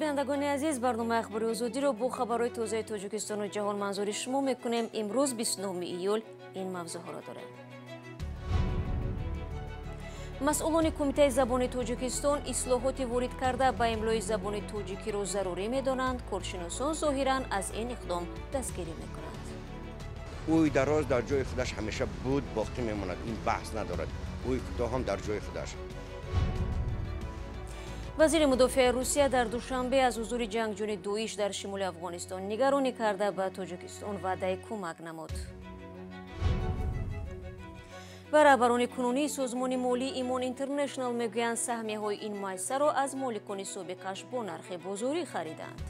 Бинандагони азиз, барномаи Ахбори Озодиро бо хабарҳои тозаи Тоҷикистону ҷаҳон манзури шумо мекунем. Имрӯз 29 июл ин мавзӯъҳоро дорем. Масъулони Кумитаи забони Тоҷикистон ислоҳоти ворид карда ба имлои забони тоҷикиро зарурӣ медонанд. Коршиносон зоҳиран аз ин иқдом дастгирӣ мекунанд. Ӯй дароз дар ҷои худаш ҳамеша буд, боқӣ мемонад, ин баҳс надорад. Ӯй кӯтоҳ ҳам дар ҷои худаш. Вазири мудофиаи Русия дар Душанбе аз ҳузури ҷангҷӯни Доиш дар шимоли Афғонистон нигаронӣ карда, ба Тоҷикистон ваъдаи кӯмак намуд. Ва раҳбарони кунунии созмони молии Имон Интернешнал мегӯянд, саҳмияҳои ин муассисаро аз моликони собиқаш бо нархи бозорӣ хариданд.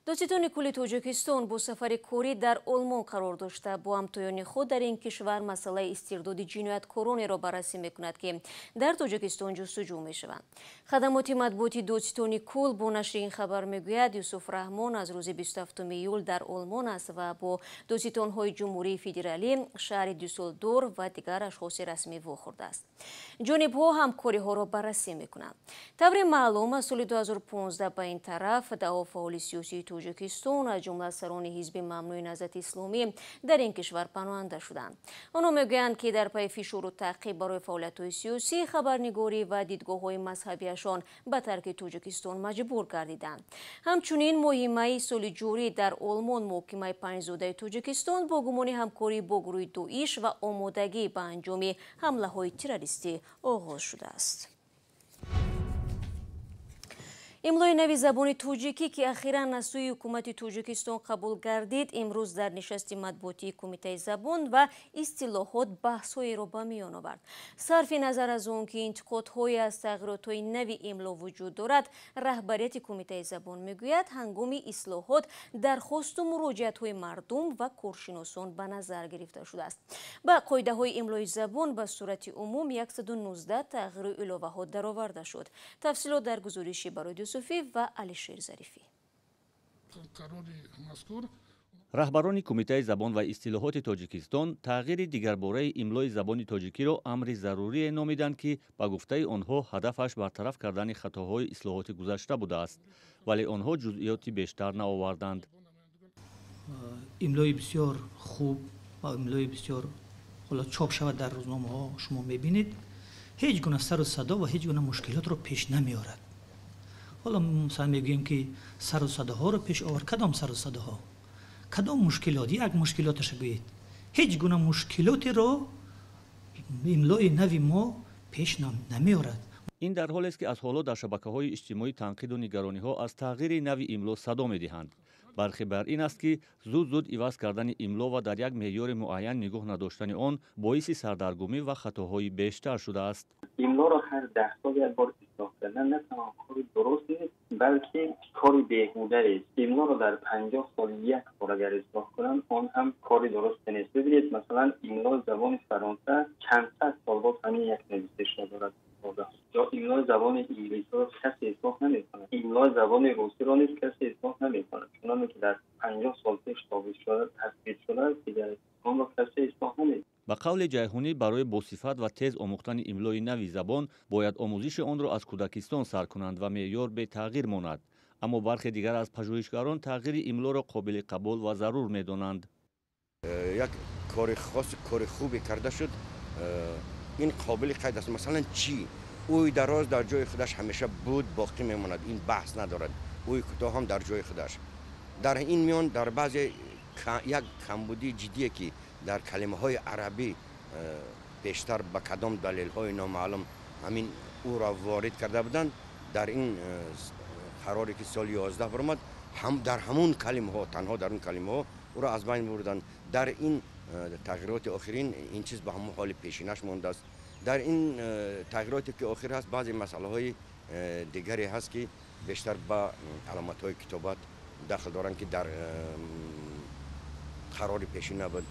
Додситони кулли Тоҷикистон бо сафари корӣ дар Олмон қарор дошта, бо ҳамтоёни худ дар ин кишвар масъалаи истирдоди ҷинояткоронеро баррасӣ мекунад, ки дар Тоҷикистон ҷустуҷӯ мешаванд. Хадамоти матбуоти додситони кул бо нашри ин хабар мегӯяд, Юсуф Раҳмон аз рӯзи 27 июл дар Олмон аст ва бо додситонҳои Ҷумҳурии Федералӣ, шаҳри Дюссельдорф ва дигар ашхоси расмӣ вохӯрдааст. Ҷонибҳо ҳамкориҳоро баррасӣ мекунанд. Таври маълум, аз соли 2015 ба ин тараф даҳо фаъоли сиёсии Тоҷикистон, аз ҷумла сарони ҳизби мамнӯи Наҳзати Исломӣ, дар ин кишвар паноҳанда шуданд. Онҳо мегӯянд, ки дар пайи фишору таъқиб барои фаъолиятҳои сиёсӣ, хабарнигорӣ ва дидгоҳҳои мазҳабиашон ба тарки Тоҷикистон маҷбур гардиданд. Ҳамчунин моҳи майи соли ҷорӣ дар Олмон муҳокимаи панҷзодаи Тоҷикистон бо гумони ҳамкорӣ бо гурӯҳи Доиш ва омодагӣ ба анҷоми ҳамлаҳои террористӣ оғоз шудааст. Имлои нави забони тоҷикӣ, ки ахиран аз сӯи ҳукумати Тоҷикистон қабул гардид, имрӯз дар нишасти матбуотии Кумитаи забон ва истилоҳот баҳсҳоеро ба миён овард. Сарфи назар аз он ки интиқодҳое аз тағйиротҳои нави имло вуҷуд дорад, раҳбарияти Кумитаи забон мегӯяд, ҳангоми ислоҳот дархосту муроҷиатҳои мардум ва коршиносон ба назар гирифта шудааст. Ба қоидаҳои имлои забон ба сурати умум 119 тағйиру иловаҳо дароварда шуд. Тафсилот дар гузориши Барои Юсуфӣ ва Алишер Зарифӣ. Раҳбарони Кумитаи забон ва истилоҳоти Тоҷикистон тағйири дигарбораи имлои забони тоҷикиро амри зарурие номиданд, ки ба гуфтаи онҳо ҳадафаш бартараф кардани хатоҳои ислоҳоти гузашта будааст, вале онҳо ҷузъиёти бештар наоварданд. Имлои бисёр хуб ва имлои бисёр ҳоло чоп шавад дар рӯзномаҳо, шумо мебинед, ҳеҷ гуна сару садо ва ҳеҷ гуна мушкилотро пеш намеорад. Ҳоло масалан мегӯем, ки сару садоҳоро пеш овард. Кадом сару садоҳо? Кадом мушкилот? Як мушкилоташа гӯед. Ҳеҷ гуна мушкилотеро имлои нави мо пеш намеорад. Ин дар ҳолест, ки аз ҳоло дар шабакаҳои иҷтимоӣ танқиду нигарониҳо аз тағйири нави имло садо медиҳанд. Бархе бар ин аст, ки зуд-зуд иваз кардани имло ва дар як меъёри муайян нигоҳ надоштани он боиси сардаргумӣ ва хатоҳои бештар шудааст. Имлоро ҳар 10 сол як бор ислоҳ кардан на танҳо кори дуруст нест, балки кори беҳудаест. Имлоро дар 50 сол як бор агар ислоҳ кунанд, он ҳам кори дуруст нест. Бибинед, масалан, имлои забони Фаронса чанд сад сол боз ҳамин як нависишро дорад. Ё имлои забони инглисиро касе ислоҳ намекунад, имлои забони русиро низ касе ислоҳ намекунад. Чуноне ки дар 50 сол пеш собит шуда, тасбит шудааст, дигар онро касе ислоҳ намекунад. Ба қавли Ҷайҳунӣ, барои босифат ва тез омӯхтани имлои нави забон бояд омӯзиши онро аз кӯдакистон сар кунанд ва меъёр бетағйир монад. Аммо бархе дигар аз пажӯҳишгарон тағйири имлоро қобили қабул ва зарур медонанд. Як кори хос, кори хубе карда шуд, ин қобили қайд аст. Масалан, чӣ? Ӯй дароз дар ҷои худаш ҳамеша буд, боқӣ мемонад, ин баҳс надорад. Ӯй кӯтоҳ ҳам дар ҷои худаш. Дар ин миён дар баъзе як камбудии ҷиддие, ки дар калимаҳои арабӣ бештар ба кадом далелҳои номаълум ҳамин ӯро ворид карда буданд, дар ин қароре ки соли 11 баромад, ҳам дар ҳамон калимаҳо, танҳо дар он калимаҳо ӯро аз байн бурданд. Дар ин тағйироти охирин ин чиз ба ҳамон ҳоли пешинаш мондааст. Дар ин тағйироте ки охир ҳаст, баъзе масъалаҳои дигаре ҳаст, ки бештар ба аломатҳои китобат дахл доранд, ки дар қарори пешин набуд.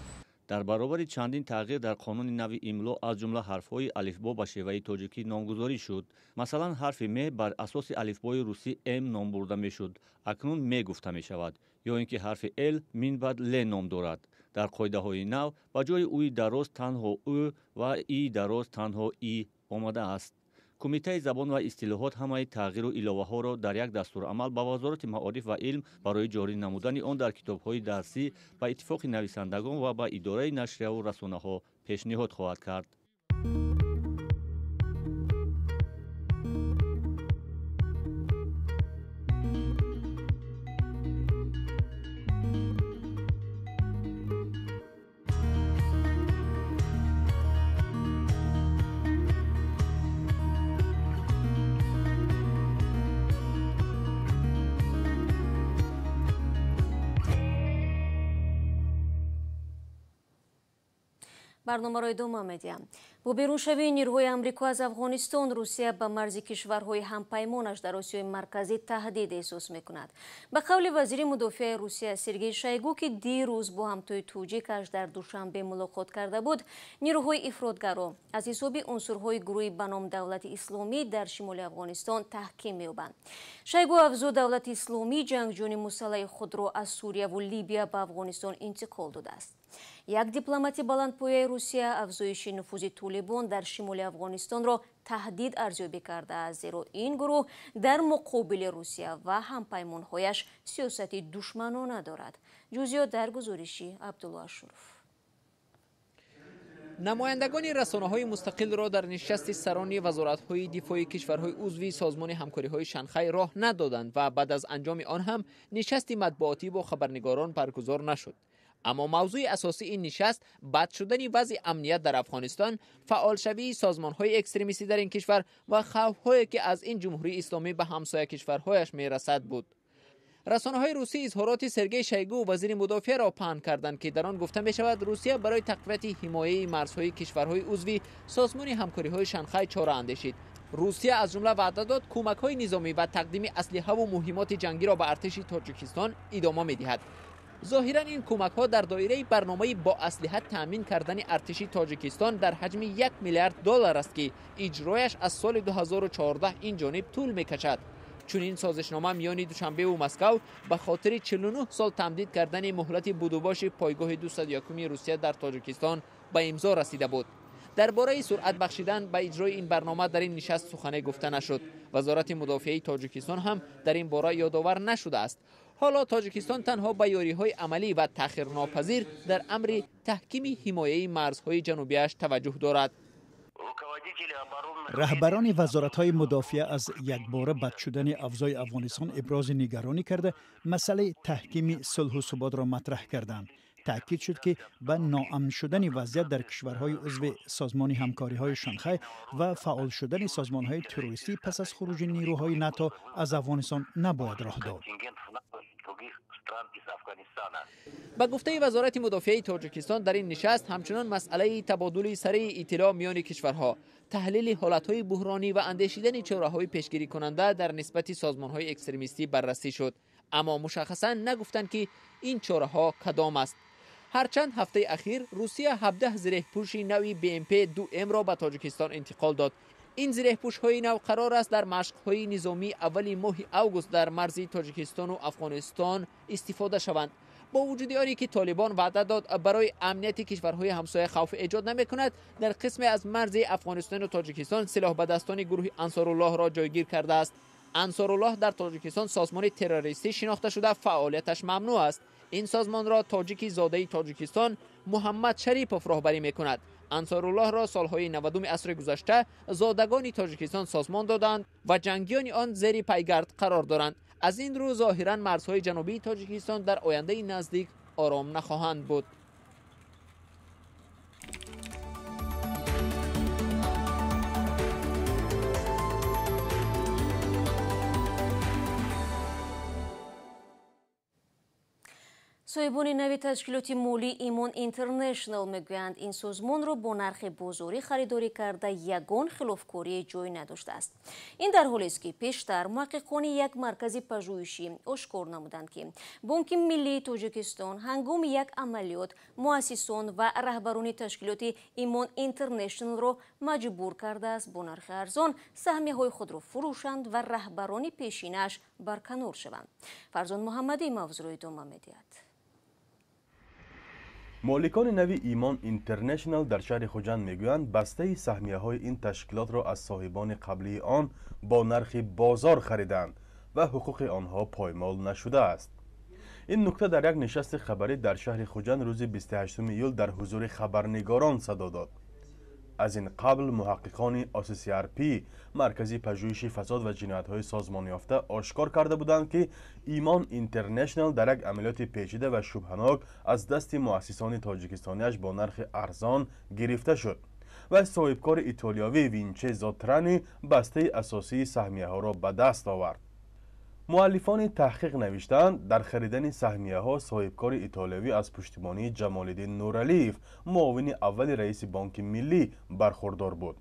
Дар баробари чандин тағйир дар қонуни нави имло, аз ҷумла ҳарфҳои алифбо ба шеваи тоҷикӣ номгузорӣ шуд. Масалан, ҳарфи м бар асоси алифбои русӣ м ном бурда мешуд, акнун м гуфта мешавад, ё ин ки ҳарфи л минбаъд л ном дорад. Дар қоидаҳои нав ба ҷои ӯи дароз танҳо ӯ ва и дароз танҳо и омадааст. Кумитаи забон ва истилоҳот ҳамаи тағйиру иловаҳоро дар як дастурамал ба Вазорати маориф ва илм барои ҷорӣ намудани он дар китобҳои дарсӣ, ба иттифоқи нависандагон ва ба идораи нашрияву расонаҳо пешниҳод хоҳад кард. Барномаро идома медиҳам. Бо беруншавии нирӯҳои Амрико аз Афғонистон, Русия ба марзи кишварҳои ҳампаймонаш дар Осиёи Марказӣ таҳдид эҳсос мекунад. Ба қавли вазири мудофиаи Русия Сергей Шойгу, ки дирӯз бо ҳамтои тоҷикаш дар Душанбе мулоқот карда буд, нирӯҳои ифротгаро аз ҳисоби унсурҳои гурӯҳи ба ном Давлати Исломӣ дар шимоли Афғонистон таҳким меёбанд. Шойгу афзуд, Давлати Исломӣ ҷангҷӯёни мусаллаҳи худро аз Сурияву Либия ба Афғонистон интиқол додааст. Як дипломати баландпояи Русия афзоиши нуфузи Толибон дар шимоли Афғонистонро таҳдид арзёбӣ кардааст, зеро ин гурӯҳ дар муқобили Русия ва ҳампаймонҳояш сиёсати душманона дорад. Ҷузъиёт дар гузориши Абдулло Ашуров. Намояндагони расонаҳои мустақилро дар нишасти сарони вазоратҳои дифои кишварҳои узви созмони ҳамкориҳои Шанхай роҳ надоданд ва баъд аз анҷоми он ҳам нишасти матбуотӣ бо хабарнигорон баргузор нашуд. Аммо мавзӯи асосии ин нишаст бад шудани вазъи амният дар Афғонистон, фаъолшавии созмонҳои экстремистӣ дар ин кишвар ва хавфҳое ки аз ин ҷумҳурии исломӣ ба ҳамсоя кишварҳояш мерасад буд. Расонаҳои русӣ изҳороти Сергей Шойгу, вазири мудофиаро паҳн карданд, ки дар он гуфта мешавад Русия барои тақвияти ҳимояи марзҳои кишварҳои узви созмони ҳамкориҳои Шанхай чора андешид. Русия аз ҷумла ваъда дод кӯмакҳои низомӣ ва тақдими аслиҳаву муҳимоти ҷангиро ба артиши Тоҷикистон идома медиҳад. Зоҳиран ин кӯмакҳо дар доираи барномаи бо аслиҳа таъмин кардани артиши Тоҷикистон дар ҳаҷми 1 миллиард доллар аст, ки иҷрояш аз соли 2014 ин ҷониб тӯл мекашад. Чунин созишнома миёни Душанбеву Москав ба хотири 49 сол тамдид кардани муҳлати будубоши пойгоҳи 201 Русия дар Тоҷикистон ба имзо расида буд. Дар бораи суръат бахшидан ба иҷрои ин барнома дар ин нишаст сухане гуфта нашуд. Вазорати мудофиаи Тоҷикистон ҳам дар ин бора ёдовар нашудааст. Ҳоло Тоҷикистон танҳо ба ёриҳои амалӣ ва таъхирнопазир дар амри таҳкими ҳимояи марзҳои ҷанубиаш таваҷҷӯҳ дорад. Раҳбарони вазоратҳои мудофиа аз якбора бад шудани авзои Афғонистон ибрози нигаронӣ карда, масъалаи таҳкими сулҳу суботро матраҳ карданд. Таъкид шуд, ки ба ноамн шудани вазъият дар кишварҳои узви созмони ҳамкориҳои Шанхай ва фаъол шудани созмонҳои террористӣ пас аз хуруҷи нирӯҳои НАТО аз Афғонистон набояд роҳ дод. Ба гуфтаи вазорати мудофиаи Тоҷикистон дар ин нишаст ҳамчунон масъалаи табодули сариъи иттилоъ миёни кишварҳо, таҳлили ҳолатҳои буҳронӣ ва андешидани чораҳои пешгирикунанда дар нисбати созмонҳои экстремистӣ баррасӣ шуд. Аммо мушаххасан нагуфтанд, ки ин чораҳо кадом аст. Ҳарчанд ҳафтаи ахир Русия 17 зиреҳпӯши нави БМП 2М-ро ба Тоҷикистон интиқол дод. Ин зиреҳпӯшҳои нав қарор аст дар машқҳои низомии аввали моҳи август дар марзи Тоҷикистону Афғонистон истифода шаванд. Бо вуҷуди оне ки Толибон ваъда дод барои амнияти кишварҳои ҳамсоя хавф эҷод намекунад, дар қисме аз марзи Афғонистону Тоҷикистон силоҳбадастони гурӯҳи Ансоруллоҳро ҷойгир кардааст. Ансоруллоҳ дар Тоҷикистон созмони террористӣ шинохта шуда, фаъолияташ мамнӯъ аст. Ин созмонро тоҷики зодаи Тоҷикистон Муҳаммад Шарипов роҳбарӣ мекунад. Ансоруллоҳро солҳои 90 асри гузашта зодагони Тоҷикистон созмон доданд ва ҷангиёни он зери пайгард қарор доранд. Аз ин рӯ зоҳиран марзҳои ҷанубии Тоҷикистон дар ояндаи наздик ором нахоҳанд буд. Соҳибони нави ташкилоти молии Имон Интернешнл мегӯянд, ин созмонро бо нархи бозорӣ харидорӣ карда ягон хилофкории ҷой надоштааст. Ин дар ҳолест, ки пештар муҳаққиқони як маркази пажӯҳишӣ ошкор намуданд, ки Бонки Миллии Тоҷикистон ҳангоми як амалиёт муассисон ва раҳбарони ташкилоти Имон Интернешнлро маҷбур кардааст бо нархи арзон саҳмияҳои худро фурӯшанд ва раҳбарони пешинааш барканор шаванд. Фарзон Муҳаммадӣ мавзӯъро идома медиҳад. Моликони нави Имон Интернешнл дар шаҳри Хуҷанд мегӯянд, бастаи саҳмияҳои ин ташкилотро аз соҳибони қаблии он бо нархи бозор харидаанд ва ҳуқуқи онҳо поймол нашудааст. Ин нукта дар як нишасти хабарӣ дар шаҳри Хуҷанд рӯзи 28 июл дар ҳузури хабарнигорон садо дод. Аз ин қабл муҳаққиқони ОССРП, маркази пажӯҳиши фасод ва ҷиноятҳои созмонёфта, ошкор карда буданд, ки Имон Интернешнл дар як амалиёти печида ва шубҳанок аз дасти муассисони тоҷикистониаш бо нархи арзон гирифта шуд ва соҳибкори итолиёвӣ Винчезо Трани бастаи асосии саҳмияҳоро ба даст овард. Муаллифони таҳқиқ навиштаанд, дар харидани саҳмияҳо соҳибкори итолиёвӣ аз пуштибонии Ҷамолиддин Нуралиев, муовини аввали раиси Бонки Миллӣ, бархурдор буд.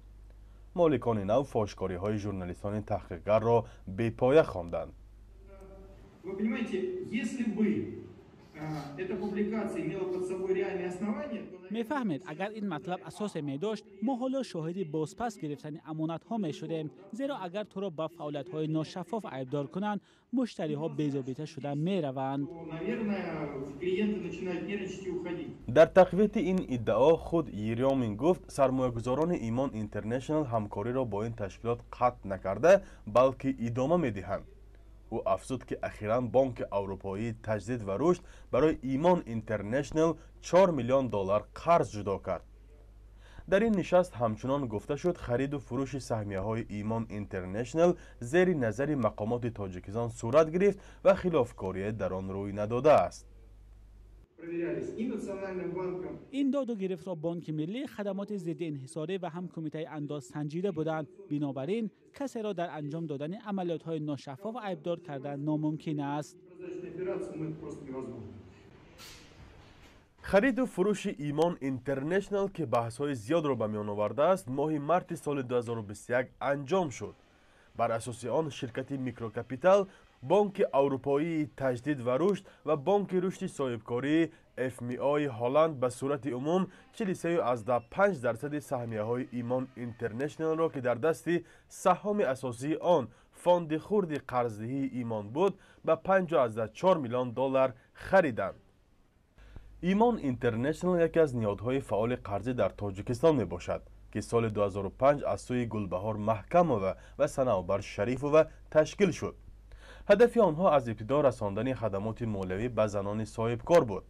Моликони нав фошкориҳои журналистони таҳқиқгарро бепоя хонданд. Вы понимаете, если бы эта публикация имела под собой реальные основания, то... Мефаҳмед, агар ин матлаб асосе медошт, мо ҳоло шоҳиди бозпас гирифтани амонатҳо мешудем, зеро агар туро ба фаъолиятҳои ношаффоф айбдор кунанд, муштариҳо безобита шуда мераванд. Дар тақвияти ин иддао худ Ерёмин гуфт, сармоягузорони Имон Интернешнл ҳамкориро бо ин ташкилот қатъ накарда, балки идома медиҳанд. Ӯ афзуд, ки ахиран Бонки Аврупоии Таҷдид ва Рушд барои Имон Интернешнл 4 миллион доллар қарз ҷудо кард. Дар ин нишаст ҳамчунон гуфта шуд, хариду фурӯши саҳмияҳои Имон Интернешнл зери назари мақомоти Тоҷикистон сурат гирифт ва хилофкорие дар он рӯй надодааст. Ин доду гирифтро Бонки Миллӣ, хадамоти зидди инҳисорӣ ва ҳам Кумитаи андоз санҷида буданд. Бинобар ин касеро дар анҷом додани амалиётҳои ношаффоф айбдор кардан номумкин аст. Хариду фурӯши Имон Интернешнл, ки баҳсҳои зиёдро ба миён овардааст, моҳи марти соли 2021 анҷом шуд. Бар асоси он ширкати Микрокапитал, Бонки Аврупоии Таҷдид ва Рушд ва Бонки Рушди Соҳибкории ФМОи Ҳолланд ба сурати умум 43,5% саҳмияҳои Имон Интернешналро, ки дар дасти саҳоми асосии он фонди хурди қарздиҳии Имон буд, ба 5,4 миллион доллар хариданд. Имон Интернешнал яке аз ниҳодҳои фаъоли қарзӣ дар Тоҷикистон мебошад, ки соли 2005 аз сӯи Гулбаҳор Маҳкамова ва Санавбар Шарифова ташкил шуд. Ҳадафи онҳо аз ибтидо расондани хадамоти молиявӣ ба занони соҳибкор буд.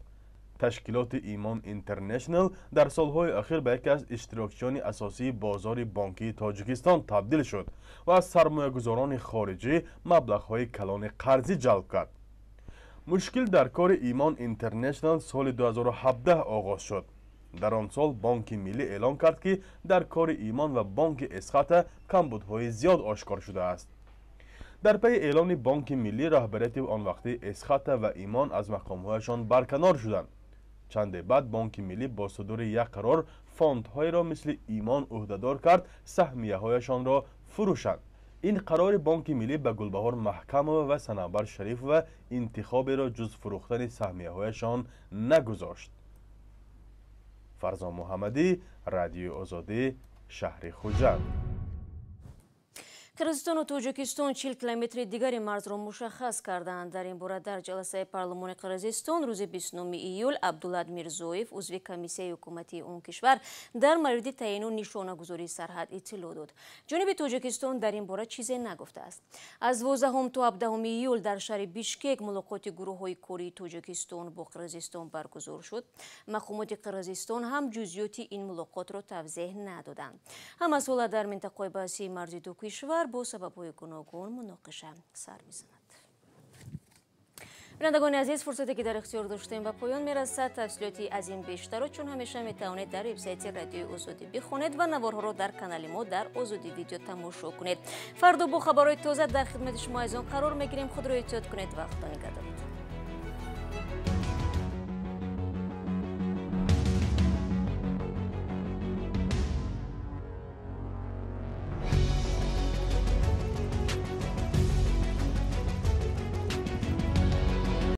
Ташкилоти Имон Интернешнл дар солҳои охир ба яке аз иштирокчиёни асосии бозори бонкии Тоҷикистон табдил шуд ва аз сармоягузорони хориҷӣ маблағҳои калони қарзӣ ҷалб кард. Мушкил дар кори Имон Интернешнл соли 2017 оғоз шуд. Дар он сол Бонки Миллӣ эълон кард, ки дар кори Имон ва Бонки Эсхата камбудҳои зиёд ошкор шудааст. Дар пайи эълони Бонки Миллӣ раҳбарияти он вақти Эсхата ва Имон аз мақомҳояшон барканор шуданд. Чанде баъд Бонки Миллӣ бо судури як қарор фондҳоеро мисли Имон ӯҳдадор кард саҳмияҳояшонро фурӯшанд. Ин қарори Бонки Миллӣ ба Гулбаҳор Маҳкамова ва Санавбар Шарифова интихоберо ҷуз фурӯхтани саҳмияҳояшон нагузошт. Фарзон Муҳаммадӣ, Радиои Озодӣ, шаҳри Хуҷанд. Қирғизистону Тоҷикистон 40 километри дигари марзро мушаххас карданд. Дар ин бора дар ҷаласаи парлумони Қирғизистон рӯзи 29 июл Абдуллад Мирзоев, узви комиссияи ҳукуматии он кишвар, дар мавриди таъину нишонагузории сарҳад иттилоъ дод. Ҷониби Тоҷикистон дар ин бора чизе нагуфтааст. Аз 12 то 17 июл дар шаҳри Бишкек мулоқоти гурӯҳҳои кории Тоҷикистон бо Қирғизистон баргузор шуд. Мақомоти Қирғизистон ҳам ҷузъиёти ин мулоқотро тавзеҳ надоданд. Ҳамасола дар минтақаи баҳсии марзи ду кишвар бо сабабҳои гуногун муноқиша сар мезанад. Бинандагони азиз, фурсате ки дар ихтиёр доштем ба поён мерасад. Тафсилоти аз ин бештарро чун ҳамеша метавонед дар вебсайти Радиои Озодӣ бихонед ва наворҳоро дар канали мо дар Озодӣ видео тамошо кунед. Фардо бо хабарҳои тоза дар хидмати шумо азизон қарор мегирем. Худро эҳтиёт кунед ва Худо нигаҳдоред.